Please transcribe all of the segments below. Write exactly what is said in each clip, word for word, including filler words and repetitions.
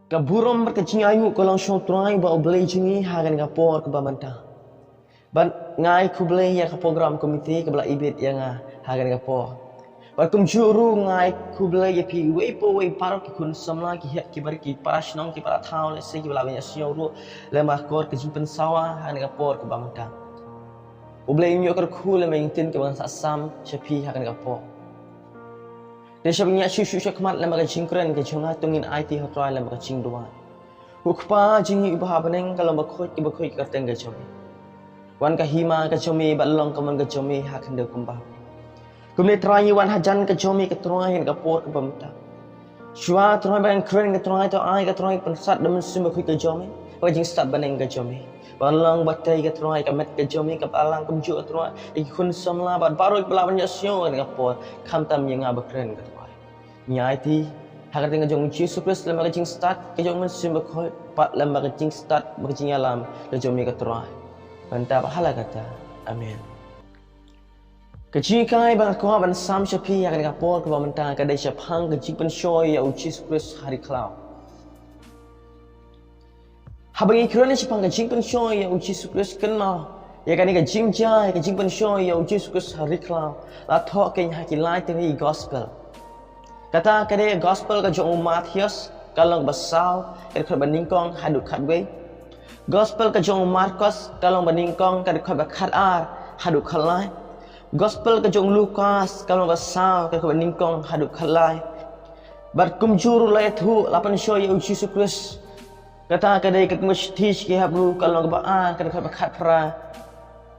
Ka burom bad ka jingainguh ka long sha U Trai uba U Blei jong ngi ha kane ka por kaba mynta. Bad nga ai khublei ïa ka program committee kaba la ibit ïa nga ha kane ka por. Bad kumjuh ruh nga ai khublei ïa phi uwei pa uwei baroh ki khun samla, ki hep, ki barit, ki para shnong, ki para thaw, lehse kiba la wan ïasngew ruh lem bad ka jingpynsawa ha kane ka por kaba mynta. U Blei un ïoh kyrkhu lem bad ïa ki ktien kiba ngan sa sam sha phi ha kane ka por. Te shwa ban ïaid shuh shuh shakhmat lem bad ka jingkren ka jong nga, to ngin aiti ha U Trai lem bad ka jingduwai. Ko Kpa jong ngi uba ha bneng, ka long bakhuid ki bakhuid ka kyrteng ka jong me. Wan ka hima ka jong me bad long ka mon ka jong me ha khyndew kumba. Kumne Trai ngi wan hajan ka jong me ko Trai ha kane ka por kaba mynta. Shwa Trai ba ngan kren ko Trai, to ai ko Trai pynsat da u Mynsiem Bakhuid ka jong me, bad ka jingstad bneng ka jong me. Ban long ba tei ko Trai ka met ka jong me ka balang kumjuh ko Trai ïa ki khun samla bad baroh kiba la wan ïasngew ha kane ka por, khamtam ïa nga ba kren ko Trai. Ngi aiti ha ka kyrteng ka jong U Jisu Khrist lem bad ka jingstad ka jong u Mynsiem Bakhuid, bad lem bad ka jingstad bad ka jingïalam ka jong me ko Trai. Mynta bad ha la katta. Amen. Ka jinghikai ba nga kwah ban sam sha phi ha kane ka por kaba mynta ka dei shaphang ka jingpynshoi ïa U Jisu Khrist ha ri khlaw. Haba ngi kren shaphang ka jingpynshoi ïa U Jisu Khrist, kynmaw ïa kane ka jingjia, ïa ka jingpynshoi ïa U Jisu Khrist ha ri khlaw, la thoh keiñ ha ki lai tylli ki gospel. Kata ka dei gospel ka jong u Mathaios, ka lynnong ba saw, ka dkhot ba nyngkong haduh khatwei. Gospel ka jong u Markos, ka lynnong ba nyngkong, ka dkhot ba khatar haduh khatlai. Gospel ka jong u Lukas, ka lynnong ba saw, ka dkhot ba nyngkong haduh khatlai. Bad kumjuh ruh la ïathuh, la pynshoi ïa U Jisu Khrist. Kata ka dei katkum ka shithi sha ki Hebru, ka lynnong ba ar, ka dkhot ba khatphra,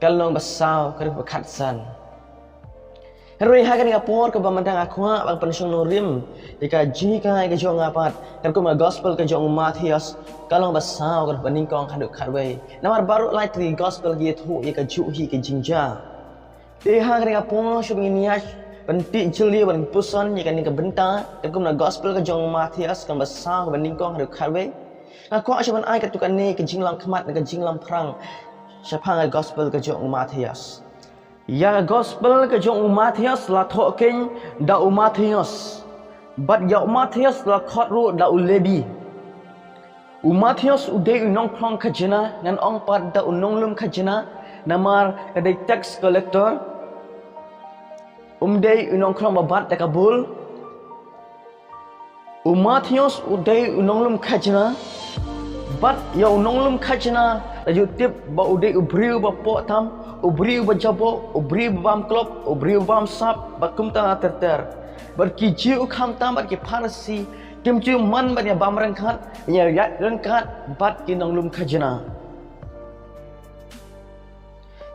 ka lynnong ba saw, ka dkhot ba khatsan. Hynrei ha kane ka por kaba mynta nga kwah ban pynshong nongrim ïa ka jinghikai ka jong nga pat katkum ka gospel ka jong u Mathaios, ka lynnong ba saw, ka dkhot ba nyngkong haduh khatwei. Namar baroh lai tylli ki gospel ki ïathuh ïa kajuh hi ka jingjia. Te ha kane ka por shwa ban ngin ïa pyntip jylliew ban puson ïa kane ka bynta katkum ka gospel ka jong u Mathaios, ka lynnong ba saw, ka dkhot ba nyngkong haduh khatwei. Nga kwah shwa ban ai katto katne ka jinglong khmat ne ka jinglong phrang shaphang ka gospel ka jong u Mathaios. Ïa ka gospel ka jong u Mathaios la thoh keiñ da u Mathaios. Bad ïa u Mathaios la khot ruh da u Lebi. U Mathaios u dei u nongkhrong khajna, ngan ong pat da u nonglum khajna, namar ka dei tax collector. Um dei u nongkhrong ba bat da ka bul. U Mathaios u dei u nonglum khajna. Bad ïa u nonglum khajna la ju tip ba u dei u briew ba poh tam, u briew ba jaboh, u briew ba bam klop, u briew ba bam sap, bad kumta ter ter. Bad ki Jiw khamtam bad ki Pharisi kim ju mon ban ïa bam ryngkat, ïa ïaid ryngkat bad ki nonglum khajna.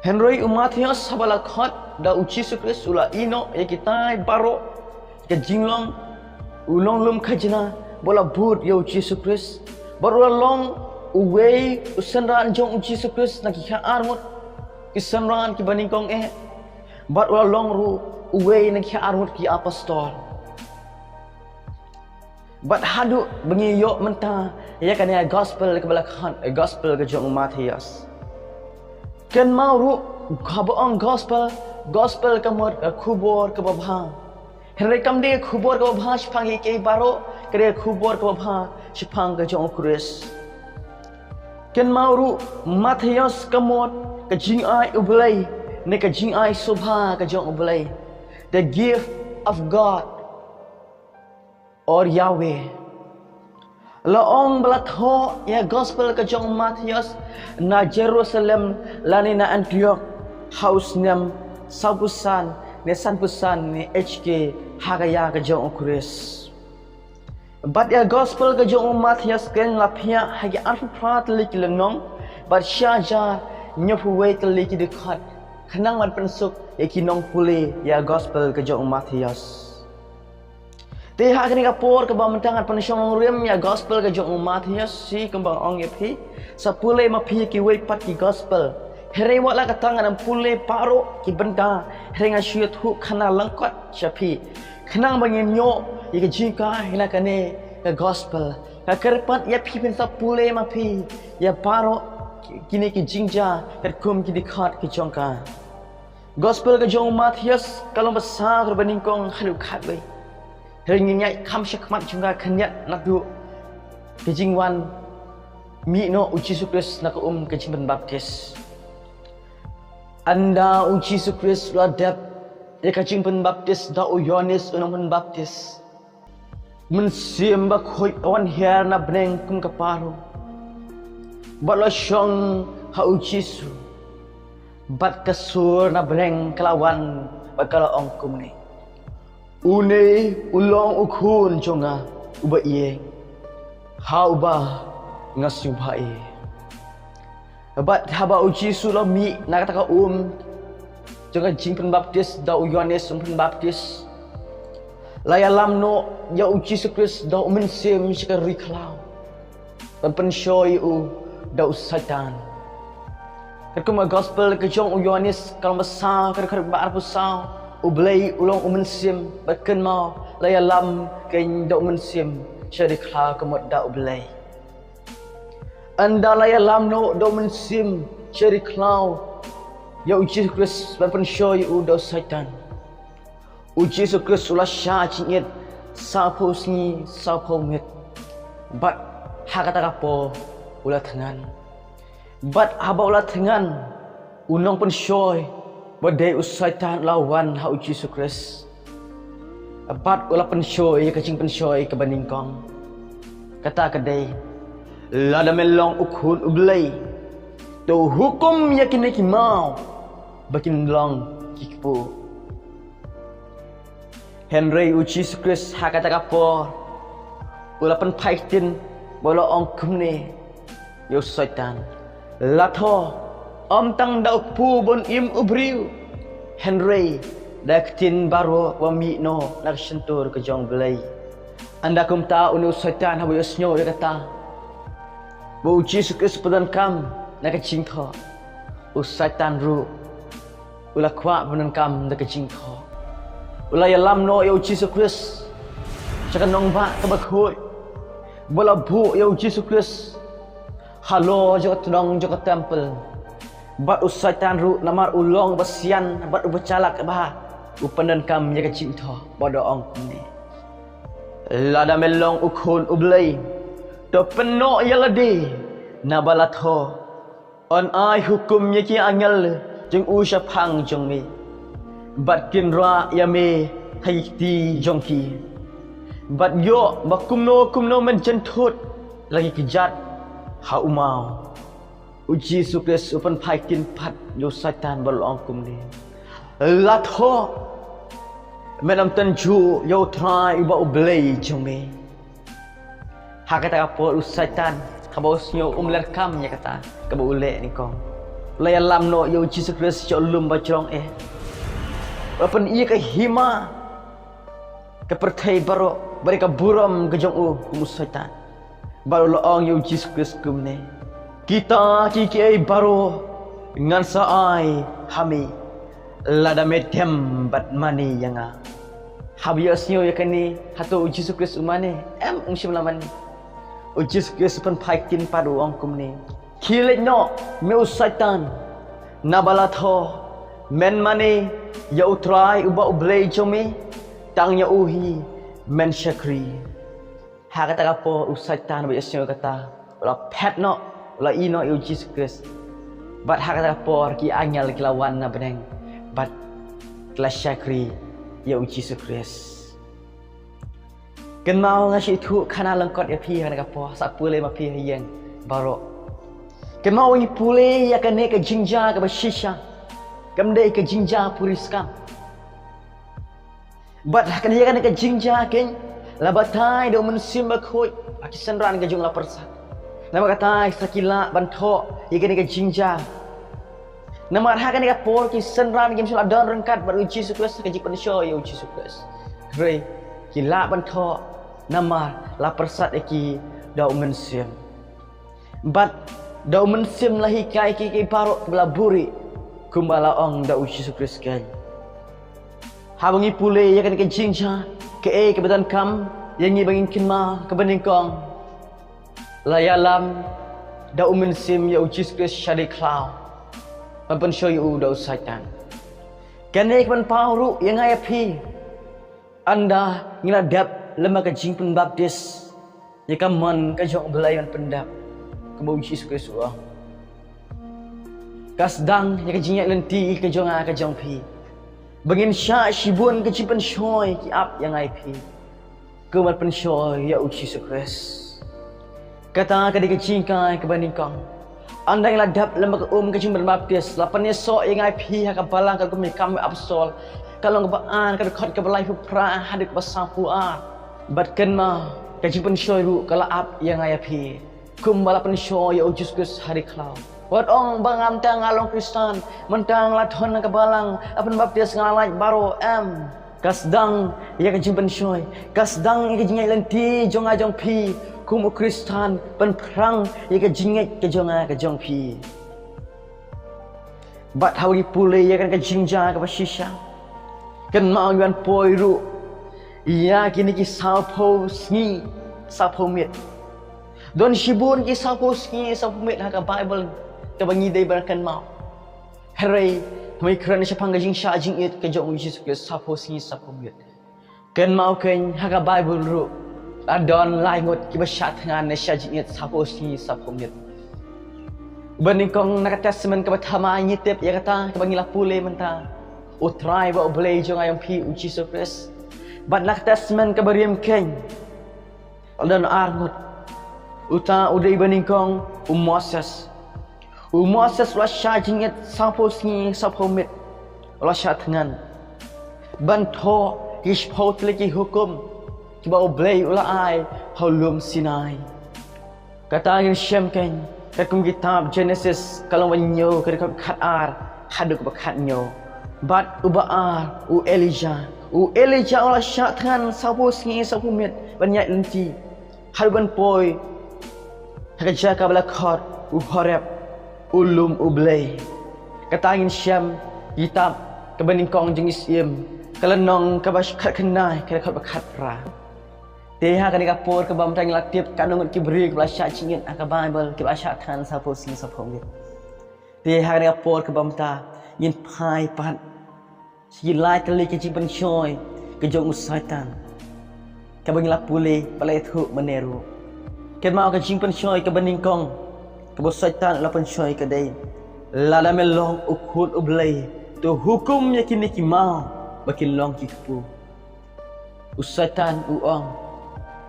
Hynrei u Mathaios haba la khot da u Jisu Khrist u la ïehnoh ïa kitai baroh, ka jinglong u nonglum khajna, ba la bud ïa u Jisu Khrist. Bad u la long uwei u synran jong u Jisu Khrist na ki kha arngut ki synran kiba nyngkong eh. Bad u la long ruh uwei na ki kha arngut ki apostol. Bad haduh ba ngi ïoh mynta ïa kane ka gospel kaba la khot, ka gospel ka jong u Mathaios. Kynmaw ruh haba ong gospel, gospel ka mut ka khubor kaba bha. Hynrei kam dei ka khubor kaba bha shaphang kiei kiei baroh, ka dei ka khubor kaba bha shaphang ka jong u Khrist. Kynmaw ruh Mathaios ka mut ka jingai U Blei, ne ka jingai sngewbha ka jong U Blei. The gift of God. Or Yahweh. La ong ba la thoh ïa gospel ka jong u Mathaios na Jerusalem lane na Antioch ha u snem sawphew san ne sanphew san ne H K ha ka ïa ka jong u Khrist. Bad ïa gospel ka jong u Mathaios keiñ la phiah ha ki arphew phra tylli ki lynnong bad shi hajar hynñiewphew wei tylli ki dkhot khnang ban pynsuk ïa ki nongpule ïa gospel ka jong u Mathaios. Te ha kane ka por kaba mynta ngan pynshong nongrim ïa gospel ka jong u Mathaios, shi kumba nga ong ïa phi, sa pule ma phi ïa kiwei pat ki gospel. Hynrei wat la katta ngan ym pule baroh ki bynta, hynrei ngan shu ïathuh khana lyngkot sha phi. Khnang ba ngin ïoh ïa ka jinghikai na kane ka gospel. Nga kyrpad ïa phi phin sa pule ma phi ïa baroh kine ki jingjia katkum ki dkhot ki jong ka. Gospel ka jong u Mathaios ka lynnong ba saw, ka dkhot ba nyngkong haduh khatwei. Hynrei ngin ïaid kham sha khmat jong ka khyndiat naduh Ka jingwan mih noh u Jisu Khrist na ka um ka jingpynbaptis. Ynda u Jisu Khrist u la dep ïa ka jingpynbaptis da u Ïoannis u nongpynbaptis, u Mynsiem Bakhuid u wan hiar na bneng kum ka paru bad u la shong ha u Jisu. Bad ka sur na bneng ka la wan bad ka la ong kumne: Une u long u Khun jong nga uba ïeit, ha uba nga sngewbha ïa. Bad haba u Jisu u la mih na kata ka um jong ka jingpynbaptis da u Ïoannis u nongpynbaptis, la ïalam noh ïa u Jisu Khrist da u Mynsiem sha ka ri khlaw ban pynshoi ïa u da u Soitan. Katkum ka Gospel ka jong u Ïoannis ka lynnong ba saw, ka dkhot ba arphew saw, U Blei u long u Mynsiem bad kynmaw la ïalam keiñ da u Mynsiem sha ri khlaw ka mut da U Blei. Ynda la ïalam noh da u Mynsiem sha ri khlaw ïa u Jisu Khrist ban pynshoi ïa u da u Soitan, u Jisu Khrist u la shah jingit sawphew sngi sawphew miet. Bad ha kata ka por u la thngan. Bad haba u la thngan, u nongpynshoi ba dei u Soitan u la wan ha u Jisu Khrist. Bad u la pynshoi ïa ka jingpynshoi kaba nyngkong. Kata ka dei: Lada me long u Khun U Blei, to hukum ïa kine ki maw ba kin long ki kpu. Hynrei u Jisu Khrist ha kata ka por u la pynphai ktien bad u la ong kumne ïa u Soitan: La thoh, ym tang da u kpu ban im u briew, hynrei da ka ktien baroh ba mih noh na ka shyntur ka jong U Blei. Ynda kumta une u Soitan haba u ïohsngew ïa kata ba u Jisu Khrist u pyndonkam na ka jingthoh, u Soitan ruh u la kwah ban pyndonkam da ka jingthoh. U la ïalam noh ïa u Jisu Khrist sha ka nongbah kaba khuid bad u la buh ïa u Jisu Khrist halor jong ka tnong jong ka temple. Bad u Soitan ruh, namar u long uba sian bad uba shalak bha, u pyndonkam ïa ka jingthoh bad u ong kumne: Lada me long u Khun U Blei, to pynnoh ïa lade, naba la thoh: Yn ai hukum ïa ki angel jong u shaphang jong me, bad kin rah ïa me ha ki kti jong ki. Bad ïoh ba kumno kumno men jynthut la ki kjat ha u maw. U Jisu Khrist u pynphai ktien pat ïa u Soitan bad u la ong kumne: La thoh, men ym tynjuh ïa U Trai uba U Blei jong me. Ha kata ka por u Soitan, haba u sngew um leh kam ïa kata kaba u leh nyngkong, u la ïalam noh ïa u Jisu Khrist sha u lum ba jrong eh. U la pyni ka hima, ka pyrthei baroh bad ka burom ka jong u kum u Soitan. Bad u la ong ïa u Jisu Khrist kumne: Kita ki kiei baroh ngan sa ai ha me lada me dem bad mane ïa nga. Haba u ïohsngew ïa kane, hato u Jisu Khrist u mane? Em, um shym la mane. U Jisu Khrist u pynphai ktien pat u ong kumne: Khie leit noh me u Soitan, naba la thoh: Men mane ïa U Trai uba U Blei jong me, tang ïa u hi men shakri. Ha kata ka por u Soitan ba ïohsngew kata u la phet noh, u la ïeh noh ïa u Jisu Khrist. Bad ha kata ka por ki angel ki la wan na bneng bad ki la shakri ïa u Jisu Khrist. Kynmaw, nga shu ïathuh khana lyngkot ïa phi ha kane ka por, sa pule ma phi ha ïing baroh. Kynmaw, ngi pule ïa kane ka jingjia kaba shisha, kam dei ka jingjia puriskam. Bad ha kane, ïa kane ka jingjia keiñ la batai da u Mynsiem Bakhuid ha ki synran ka jong u la pyrsad. Namar kata sa ki lah ban thoh ïa kane ka jingjia. Namar ha kane ka por ki synran kim shym la don ryngkat bad u Jisu Khrist ha ka jingpynshoi ïa u Jisu Khrist. Hynrei ki lah ban thoh namar la pyrsad ïa ki da u Mynsiem. Bad da u Mynsiem la hikai ïa ki, ki baroh kiba la buhrieh, kumba la ong da u Jisu Khrist keiñ. Haba ngi pule ïa kane ka jingjia, kaei kaba donkam ïa ngi ba ngin kynmaw? Kaba nyngkong, la ïalam da u Mynsiem ïa u Jisu Khrist sha ri khlaw ban pynshoi ïa u da u Soitan. Kane ka pynpaw ruh ïa nga ïa phi, ynda ngi la dep lem bad ka jingpynbaptis, Ïa ka mon ka jong U Blei ban pyndep, kumba U Jisu Khrist u ong. Ka sdang ïa ka jingïaid lynti ka jong nga ka jong phi, ba ngin shah shibun ka jingpynshoi ki ap ïa nga ïa phi, kumba la pynshoi ïa U Jisu Khrist. Kata ka dei ka jinghikai kaba nyngkong. Ynda ngi la dep lem bad ka um ka jingpynbaptis, la pynïasoh ïa nga ïa phi ha ka balang katkum ki kam ki apostol, ka lynnong kaba ar, ka dkhot kaba laiphew phra haduh kaba sawphew ar. Bad kynmaw, ka jingpynshoi ruh ka la ap ïa nga ïa phi, kumba la pynshoi ïa U Jisu Khrist ha ri khlaw. Wat ong ba nga mynta nga long Khristan, mynta nga la don ha ka balang, la pynbaptis, nga la lait baroh, em. Ka sdang ïa ka jingpynshoi, ka sdang ïa ka jingïaid lynti jong nga jong phi kum u Khristan, pynphrang ïa ka jingngeit ka jong nga ka jong phi. Bad haba ngi pule ïa kane ka jingjia kaba shisha, kynmaw ngi wan poi ruh ïa kine ki sawphew sngi sawphew miet. Don shibun ki sawphew sngi sawphew miet ha ka Baibl kaba ngi dei ban kynmaw. Hynrei haba ngi kren shaphang ka jingshah jingit ka jong U Jisu Khrist sawphew sngi sawphew miet, kynmaw kein ha ka Baibl ruh la don lai ngut kiba shah thngan ne shah jingit sawphew sngi sawphew miet. Uba nyngkong, na ka Testament kaba thymmai ngi tip ïa kata kaba ngi la pule mynta, U Trai bad U Blei jong nga jong phi U Jisu Khrist. Bad na ka Testament kaba rim kein la don ar ngut. Uta u dei uba nyngkong u Moses. U Moses u la shah jingit sawphew sngi sawphew miet, u la shah thngan ban thoh ki shiphew tylli ki hukum kiba U Blei u la ai ha u lum Sinai. Kata ngin shem kein katkum kitab Jenesis ka lynnong ba hynñiew, ka dkhot ba khatar haduh kaba khathynñiew. Bad uba ar u Elijah, u Elijah u la shah thngan sawphew sngi sawphew miet ban ïaid lynti haduh ban poi ha ka jaka ba la khot u Horeb, u lum U Blei. Kata ngin shem kitab kaba nyngkong jong ki Syiem, ka lynnong kaba khatkhyndai, ka dkhot ba khatphra. Te ha kane ka por kaba mynta ngi la tip katno ngut ki briew kiba la shah jingit ha ka Baibl, kiba la shah thngan sawphew sngi sawphew miet. Te ha kane ka por kaba mynta ngin phai pat sha ki lai tylli ki jingpynshoi ka jong u Soitan, kaba ngi la pule bad la ïathuh mynne ruh. Kynmaw, ka jingpynshoi kaba nyngkong kaba u Soitan u la pynshoi ka dei: Lada me long u Khun U Blei, to hukum ïa kine ki maw ba kin long ki kpu. U Soitan u ong,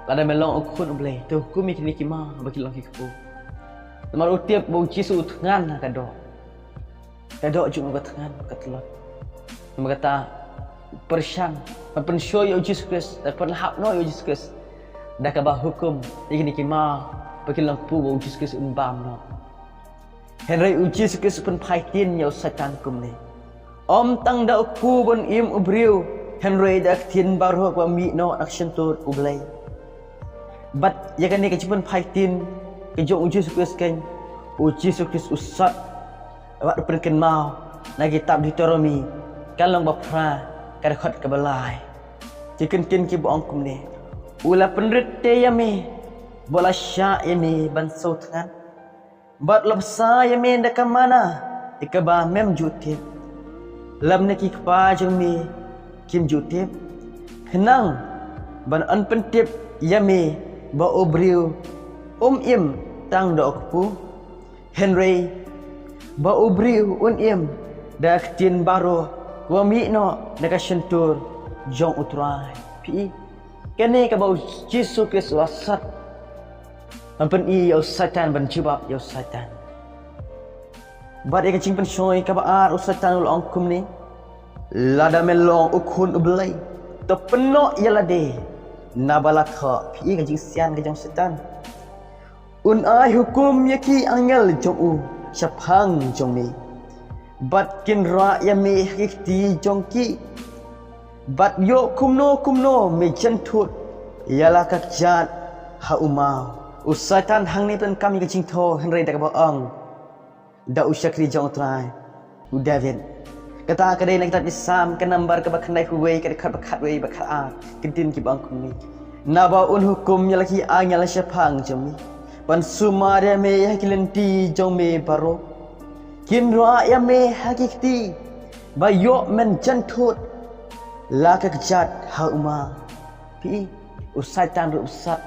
lada me long u Khun U Blei, to hukum ïa kine ki maw ba kin long ki kpu. Namar u tip ba U Jisu u thngan ha ka doh. Ka doh jong u ka thngan, ka tlot. Namar kata u pyrshang ban pynshoi ïa U Jisu Khrist, ban pynhap noh ïa U Jisu Khrist da kaba hukum ïa kine ki maw ba kin long kpu, ba U Jisu Khrist un bam noh. Hynrei U Jisu Khrist u pynphai ktien ïa u Soitan kumne: Ym tang da u kpu ban im u briew, hynrei da ka ktien baroh kaba mih noh na ka shyntur U Blei. Bad ïa kane ka jingpynphai ktien ka jong U Jisu Khrist kein, U Jisu Khrist u sot bad u pynkynmaw na ka kitab Deuteronomi ka lynnong ba phra, ka dkhot kaba lai. Ki kyntien kiba ong kumne: U la pynrit te ïa me bad u la shah ïa me ban siew thngan, bad u la bsa ïa me da ka manna ïa kaba mem ju tip, lymne ki kpa jong me kim ju tip, khnang ban yn pyntip ïa me ba u briew um im tang da u kpu, hynrei ba u briew un im da ka ktien baroh kaba mih noh na ka shyntur jong U Trai. Phi i, kane kaba U Jisu Khrist u la sot ban pyni ïa u Soitan, ban jubab ïa u Soitan. Bad ïa ka jingpynshoi kaba ar, u Soitan u la ong kumne: Lada me long u Khun U Blei, to pynnoh ïa lade na ba la thoh. Phi i ka jingsian ka jong u Soitan. Un ai hukum ïa ki angel jong u shaphang jong me, bad kin rah ïa me ha ki kti jong ki, bad ïoh kumno kumno me jynthut ïa la ka kjat ha u maw. U Soitan hangne u donkam ïa ka jingthoh, hynrei da kaba ong da u shakri jong U Trai, u David. Kata ka dei na ka kitab Salm, ka nambar kaba khyndaiphew wei, ka dkhot ba khatwei bad khatar. Ki ktien kiba ong kumne: Naba un hukum ïa la ki angel shaphang jong me, ban sumar ïa me ha ki lynti jong me baroh. Kin rah ïa me ha ki kti, ba ïoh men jynthut la ka kjat ha u maw. Phi i, u Soitan ruh u sot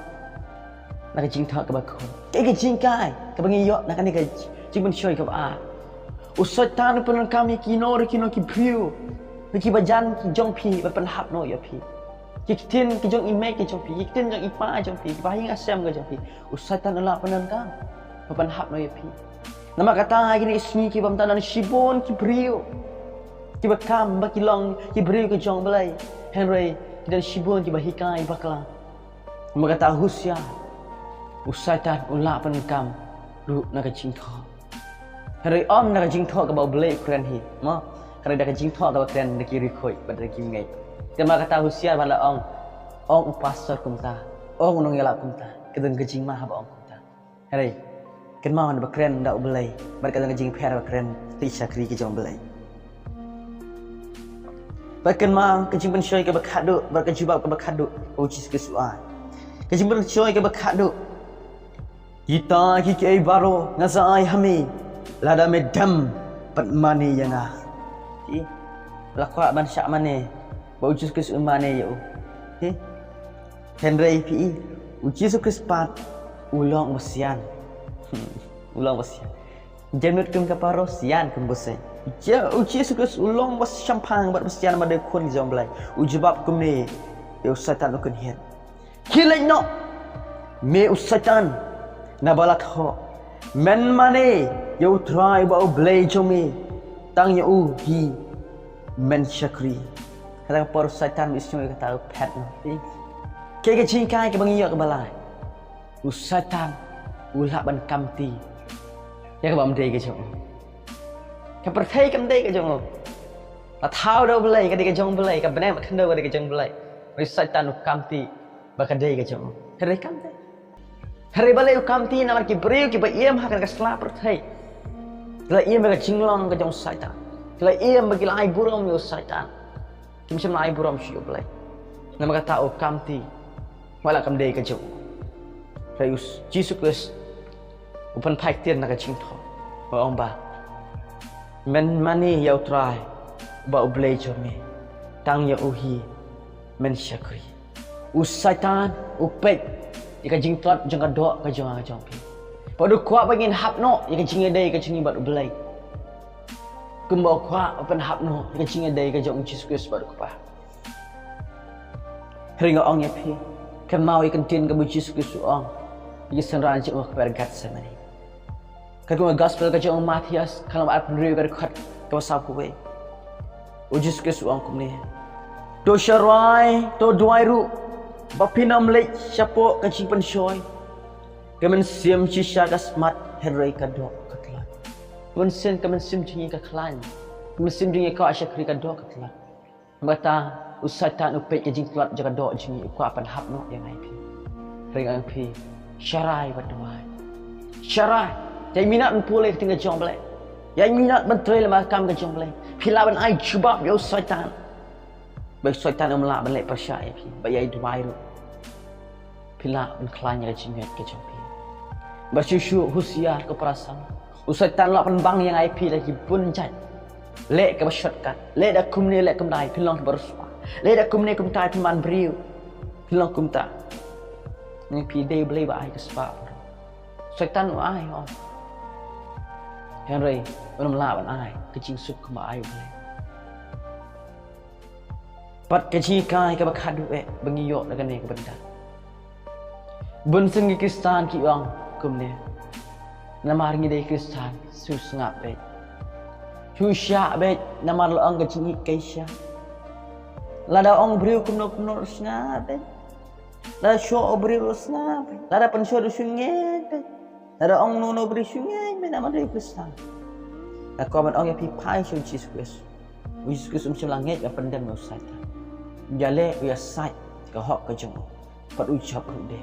Na ka jingthoh kaba khuid. Kaei ka jinghikai kaba ngi ïoh na kane ka jingpynshoi kaba ar? U Soitan u pyndonkam ïa kino re kino ki briew, ïa kiba jan ki jong phi, ba pynhap noh ïa phi. Ki ktien ki jong i mei ki jong phi, ki ktien jong i pa jong phi, kiba ha ïing ha sem ki jong phi. U Soitan u la pyndonkam ba pynhap noh ïa phi. Namar kata ha kine ki sngi ki bym don shibun ki briew kiba kam ba ki long ki briew ki jong U Blei. Hynrei ki don shibun kiba hikai bakla. Namar kata husiar, u Soitan u la pyndonkam ruh na ka jingthoh. Hynrei ym na ka jingthoh kaba U Blei u kren hi, mo. Hynrei da ka jingthoh kaba kren da ki riewkhuid bad da ki ngeit. Namar kata husiar ba la ong, ong u pastor kumta, ong u nongïalap kumta, ka don ka jingma haba ong kumta. Hynrei kynmaw na ba kren da U Blei bad ka don ka jingpher ba kren da ki shakri ki jong U Blei. Ba kynmaw ka jingpynshoi kaba khadduh bad ka jubab kaba khadduh ba U Jisu Khrist u ai. Ka jingpynshoi kaba khadduh. Kita ki kiei baroh nga sa ai ha me, lada me dem bad mane ïa nga. Ki la kwah ban shah mane ba U Jisu Khrist u mane ïa u. Ki Hynrei phi i, U Jisu Khrist pat u long ba sian. Hmm, u long ba sian. Jemnud kum ka paro, sian kum ba seng. Ja, U Jisu Khrist u long ba shemphang bad ba sian, ba dei u Khun jong U Blei. U jubab kumne ïa u Soitan u kynhied. Khie leit noh, me u Soitan, naba la thoh, men mane ïa U Trai ba U Blei jong me, tang ïa u hi men shakri. Kata ka por u Soitan u isynei kata u phet noh. Kaei ka jinghikai kaba ngi ïoh kaba lai? U Soitan u lah ban kam kti ïa kaba ym dei ka jong u. Ka pyrthei kam dei ka jong u. La thaw da U Blei, ka dei ka jong U Blei, ka bneng bad khyndew ka dei ka jong U Blei. U Soitan u kam kti ba ka dei ka jong u. Hynrei kam dei. Hynrei balei u kam kti? Namar ki briew kiba im ha kane ka sla pyrthei ki la im ïa ka jinglong ka jong u Soitan. Ki la im ba ki la ai burom ïa u Soitan. Kim shym la ai burom sha U Blei. Namar kata u kam kti. Wat la kam dei ka jong u. Hynrei u Jisu Khrist u pynphai ktien na ka jingthoh, u ong ba, men mane ïa U Trai ba U Blei jong me, tang ïa u hi men shakri. U Soitan u peit ïa ka jingtlot jong ka doh ka jong nga ka jong phi. Bad u kwah ba ngin hap noh ïa ka jingïadei ka jong ngi bad U Blei, kumba u kwah ban hap noh ïa ka jingïadei ka jong u Jisu Khrist bad u Kpa. Hynrei nga ong ïa phi, kynmaw ïa ka ktien kaba u Jisu Khrist u ong ïa ki synran jong u ha ka kper Gethsemane. Katkum ka gospel ka jong u Mathaios, ka lynnong ba arphew hynriew, ka dkhot kaba sawphew wei. U Jisu Khrist u ong kumne: To sharai, to duwai ruh, ba phin ym leit shapoh ka jingpynshoi. Ka mynsiem shisha ka smat, hynrei ka doh ka tlot. Mynsiem, ka mynsiem jong ngi ka khlaiñ. Ka mynsiem jong ngi ka kwah shakri, ka doh ka tlot. Namar kata u Soitan u peit ka jingtlot jong ka doh jong ngi, u kwah ban hap noh ïa nga ïa phi. Hynrei nga ong ïa phi, sharai bad duwai. Sharai. Ïaid minot ban pule ka ktien ka jong U Blei. Ïaid minot ban trei lem bad ka kam ka jong U Blei. Phi lah ban ai jubab ïa u Soitan. Ba u Soitan um lah ban leh pyrshah ïa phi. Ba ïa duwai ruh phi lah ban khlaiñ ïa ka jingngeit ka jong phi. Bad shuh shuh husiar ko para samla. U Soitan u lah pynbang ïa nga ïa phi da ki bun jait. Leh kaba shortcut. Leh da kumne, leh kumdei, phin long kiba riewspah. Leh da kumne kumtai, phin man briew, phin long kumta. Ngi, phi dei U Blei ba ai ka spah. Soitan u ai, oh. Hynrei um lah ban ai ka jingsuk kumba ai U Blei. Bad ka jinghikai kaba khadduh eh ba ngi ïoh na kane ka bynta. Bun sien ki Khristan ki ong kumne: Namar ngi dei Khristan, shu sngap beit. Shu shah beit, namar la ong ka jingïeit ka sha. Lada ong briew kumno kumno, sngap beit. Lada shoh briew, sngap beit. Lada pynshoi, shu ngeit beit. Lada ong no no briew, shu ngeit beit, namar dei Khristan. Nga kwah ban ong ïa phi, phai sha u Jisu Khrist. U Jisu Khrist um shym la ngeit ïa ka pyndem u Soitan. U ïaleh, u ïasaid ka hok ka jong u. Pat u jop ruh de.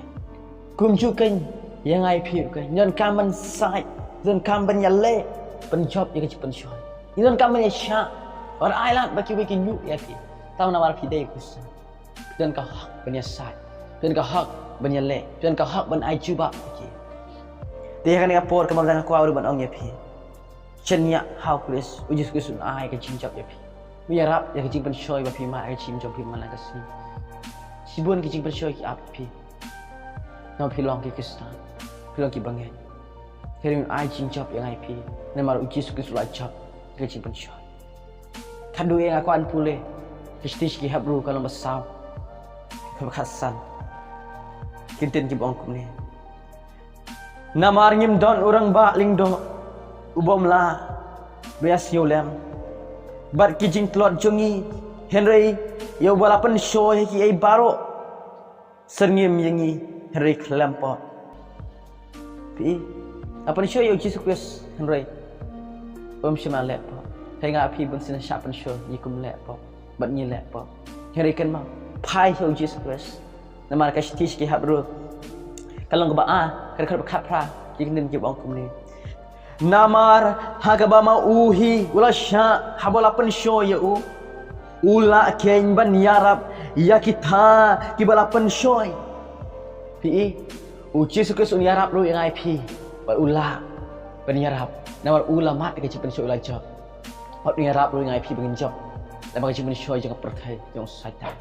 Kumjuh kein ïa nga ïa phi ruh kein. Ngi donkam ban said, ngi donkam ban ïaleh, ban jop ïa ka jingpynshoi. Ngi donkam ban ïashah. Wat ai lad ba kiwei kin ïuh ïa phi. Tang namar phi dei u Khristan. Phi don ka hok ban ïasaid. Phi don ka hok ban ïaleh. Phi don ka hok ban ai jubab ïa ki. Te ha kane ka por, kumba nga kwah ruh ban ong ïa phi, shaniah ha u Khrist, u Jisu Khrist un ai ka jingjop ïa phi. Un ïarap ïa ka jingpynshoi ba phi mad ha ka jingim jong phi man la ka sngi. Shibun ki jingpynshoi ki ap ïa phi. Namar phi long ki Khristan, phi long ki bangeit. Hynrei un ai jingjop ïa nga ïa phi, namar u Jisu Khrist u la jop ïa ka jingpynshoi. Khadduh ïa nga kwah ban pule ka shithi sha ki Hebru ka lynnong ba saw, ka dkhot khatsan. Ki ktien kiba ong kumne: Namar ngim don u rangbah lyngdoh u bym lah ban ïasngewlem bad ki jingtlot jong ngi, hynrei ïa uba la pynshoi ha kiei baroh syrngim ïa ngi, hynrei khlem pop. Phi i, la pynshoi ïa u Jisu Khrist, hynrei um shym la leh pop. Hynrei nga phi bunsien shah pynshoi, ngi kum leh pop bad ngi leh pop. Hynrei kynmaw, phai sha u Jisu Khrist. Namar ka shithi sha ki Hebru ka lynnong kaba ar, ka dkhot ba khatphra, ki ktien kiba ong kumne: Namar ha kaba ma u hi u la shah haba la pynshoi ïa u, u lah keiñ ban ïarap ïa kita kiba la pynshoi. Phi i, u Jisu Khrist un ïarap ruh ïa nga ïa phi, bad u lah ban ïarap, namar u la mad ïa ka jingpynshoi, u la jop. Bad un ïarap ruh ïa nga ïa phi ba ngin jop lyngba ka jingpynshoi jong ka pyrthei jong u Soitan.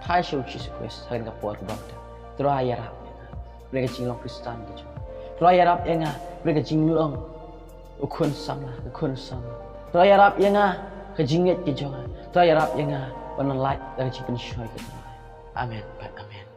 Phai sha u Jisu Khrist ha kane ka por kaba mynta. Trai ïarap ïa nga ban leh ka jinglong Khristan ka jong nga. Trai ïarap ïa nga ban leh ka jinglong u khun samla, ka khun samla. Trai ïarap ïa nga ka jingngeit ka jong nga. Trai ïarap ïa nga ban lait da ka jingpynshoi ka Trai. Amen bad amen.